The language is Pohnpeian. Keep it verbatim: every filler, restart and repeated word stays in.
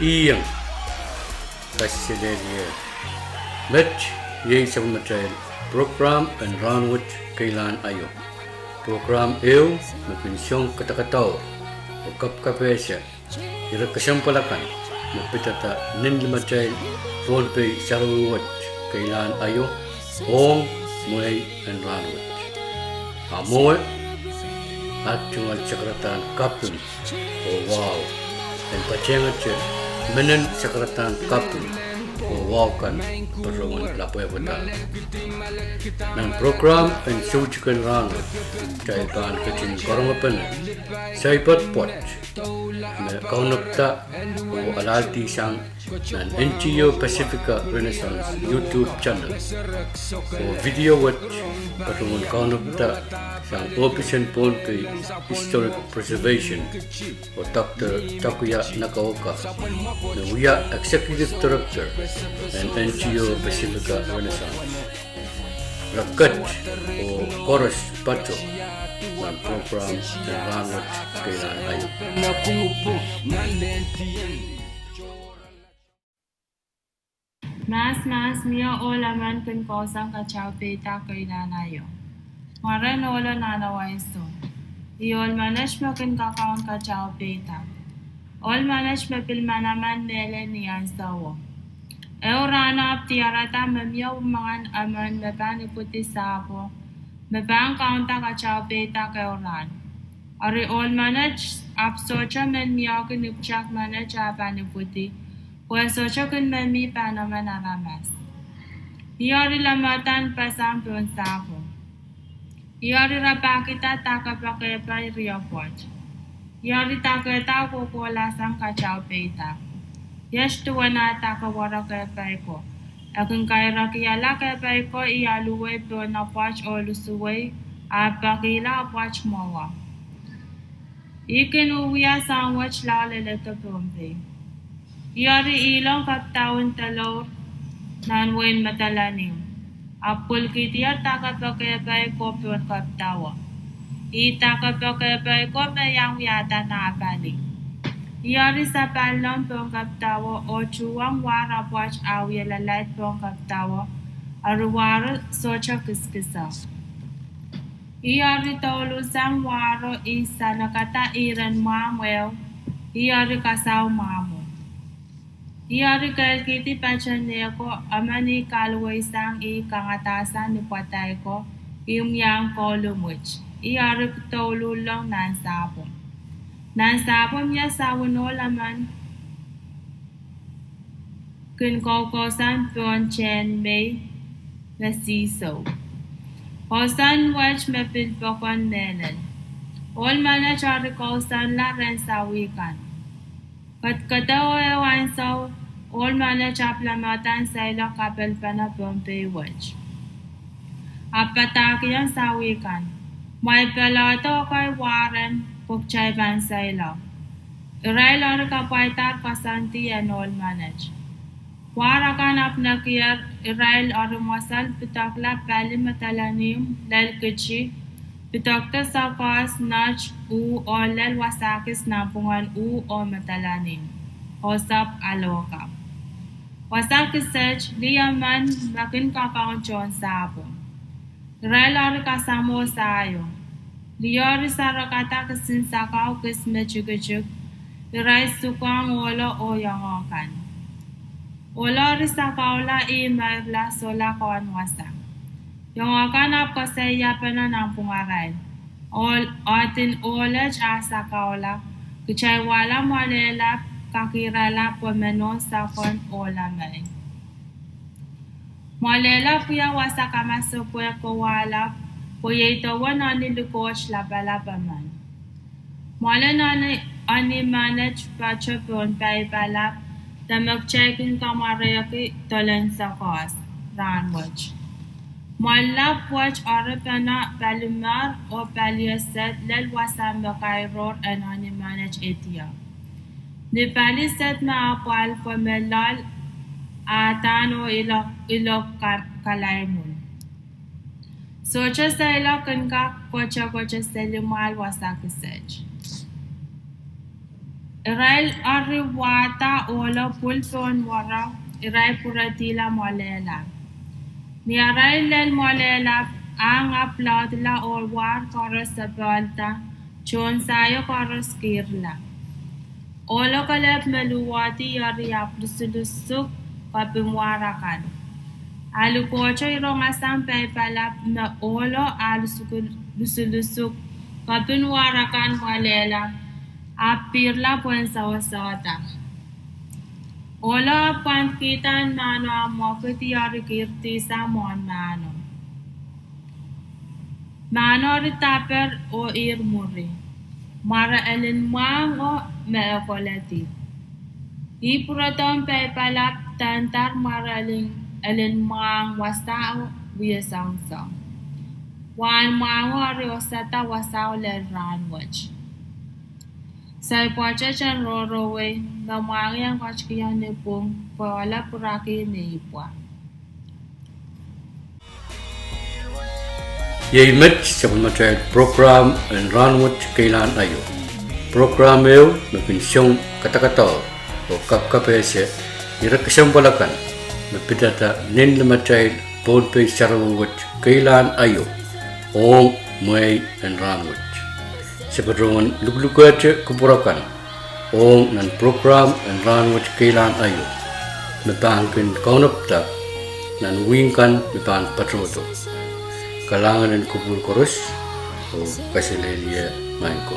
Iang, kaselehlie. Met iei sapwellimatail prokram en Rahnwet Keilahn Aio. Prokram ehu me kin song kadakadaur oh kapkapehse ire kesempwal akan me pidada nin limatail Pohnpei sarawi wet keilahn aio ong mwehi en rahnwet. A mwowe, at tungoal sakaradahn kaping oh wahu en patehngete menen sakaradahn kaping oh wahu kan patohwan lapwehpwada. Nan prokram en Soutiken Rahnwet, kitail pahn ketin karongepene saipad pwoat me kaunopda oh alahldi sang nan N G O Pacifica Renaissance YouTube channel oh video wet patohwan kaunopda sang ohpis en Pohnpei Historic Preservation oh Doctor Takuya Nagaoka, me wia Executive Director en N G O Pacifica Renaissance. Re ket oh koaros patoh nan prokram en Rahnwet Keilahn Aio. Mahs, mahs, mie ohl emen kin kousoan katau peidek keilahn aio. Mwaren ohlo nan awa iso. Ih ohl menet me kin kakaun katau peidek. Ohl menet me pil manaman mehlel ni ansouo. Ehu rahn ahpw diarada me mie mwomwen emen me pahn ipwidi sahpwo me pahn kaunda katau peidek ehu rahn. Eri ohl menet ahpw sohte men mie kin ipwtak menet ah pahn ipwidi, pwe sohte kin men mie pahn emen aramas. Ih eri lemedahn pasang pohn sahpwo. Ih eri rapahkihda dake poakehpai riapwoat. Ih eri dakehda kohkohla sang katau peidek. Iet duwen ah dake woro kehpai ko. E kin kairekihala kehpai ko ih aluwei pohn apwoat ohl usuwei, ah pekihla apwoat mwowe. Ih kin wiewia sang wet lao leledo Pohnpei. Ih eri ihlong kapwdawin delour nan wehin Madolenihmw. Ahpw pwilikihdier dake poakehpai ko pohn kapwdawo. Ih dake poakehpai ko me iang wiahda nah pali. Ih eri sapahlong pohn kapwdawo oh tuhwong war apwoat ah wie lalaid pohn kapwdawo, eri wahro sohte kiskisek. Ih eri douluhsang wahro ih sanekada iren mwahmw ehu, ih eri kasau mwahmwo. Ih eri kehlkihdi patohwan neko, emen ih kahluweisang ih kangadasang ni pwadai ko, ih mwiahn koulumwit. Ih eri douluhlong nan sahpwo. Nan sahpwo mie sawin ohl emen kin koukousoan pohn tehn mei me sihsou. Kousoan wet me pil pokon mehlel. Ohl menet eri kousoanla rehn sawih kan. Kedkede oh ehu ansou, ohl menet ahpw lemehdan seiloak kapelpene Pohnpei wet. Ahpw padahkihong sawih kan, mwail pelohdo ekei wah rehn pwe kitail pahn seiloak. Irail eri kapwaiadahr koasoandi en ohl menet. War akan ahpw nekier, irail eri mwosel pidokla pali Madolenihmw lel kiti, pidokdo sokohs, nohte, uh, oh lel wasa kis nanpwungen uh oh Madolenihmw, oh sahpw Alokap. Wasa kiset, lih emen me kin kakaun tohn sahpwo. Irail eri kasamwo sahio. Lih eri sarakada kisin sakau kis me tikitik, irail sukohng ohlo oh iangoh kan. Ohlo eri sakaula ih meirla sohla kohn wasa. Iangoh kan ahpw koasoiapene nanpwungarail, oh, odin ohl et ah sakaula, kitail wahla mwoalehla, kakirala pwe me nohn sakon ohla mei. Mwoalehla pwia wasa kamasepwehk ko wahlap, pwe iei dowen eni likoht lapalap emen. Mwoalen eni, eni menet patoh pohn paipalap, dahme kitail kin kamwarehki dolen sokohs rahnwet. Mwoalap wet eri pene palimahr oh paliesed lel wasa me kairohr en eni menet idiong. Ni palised me apwal pwe me loal, ahdahn oh ilok, ilok ka-, kalaimwun. Sohte seiloak kin kak kotokoto seli mwahl wasa kiset. Irail eri wahda ohlo pwil pohn mwereo, irail pwuredihla mwoalehla. Ni arail lel mwoalehla, ahng ahpw laudla oh war koaros sapohlda, tohn saio koaros kihrla. Ohlo kelehpw me luwehdi eri ahpw lusulusuk kepinwar akan. A lukohte irongasang paipalap me ohlo ah lusulusuk kepinwar akan mwoalehla, ahpw pihrla pwehn sewesehda. Ohlo ahpw pwandikihda en mahno ah mwekid eri kirdihsang mwohn mahno. Mahno eri daper oh ihr mwuri. Mware elin mwahng o me e koledi. Ih pwurodohng paipalap dendar mware elin, elin mwahng wasao wie soangsoang. Wahn mwahngo eri wosada wasao lel rahnwet. Soaipwoateten rohrowei, me mwahngih en koatkihong ni pwung, pwe ohl pwuraki ni ipwa. Iei met sapwellimatail prokram en Rahnwet Keilahn Aio. Prokram ehu me kin song kadakadau oh kapkapehse ire kesempwal akan me pidada nin limatail Pohnpei sarawi wet keilahn aio ong mwehi en rahnwet. Se patohwan luklukehte kupwur akan ong nan prokram en Rahnwet Keilahn Aio me pahn kin kaunopada nan wihk kan me pahn patohdo. Kalahngan en kupwur koaros oh kaselehlie maing ko.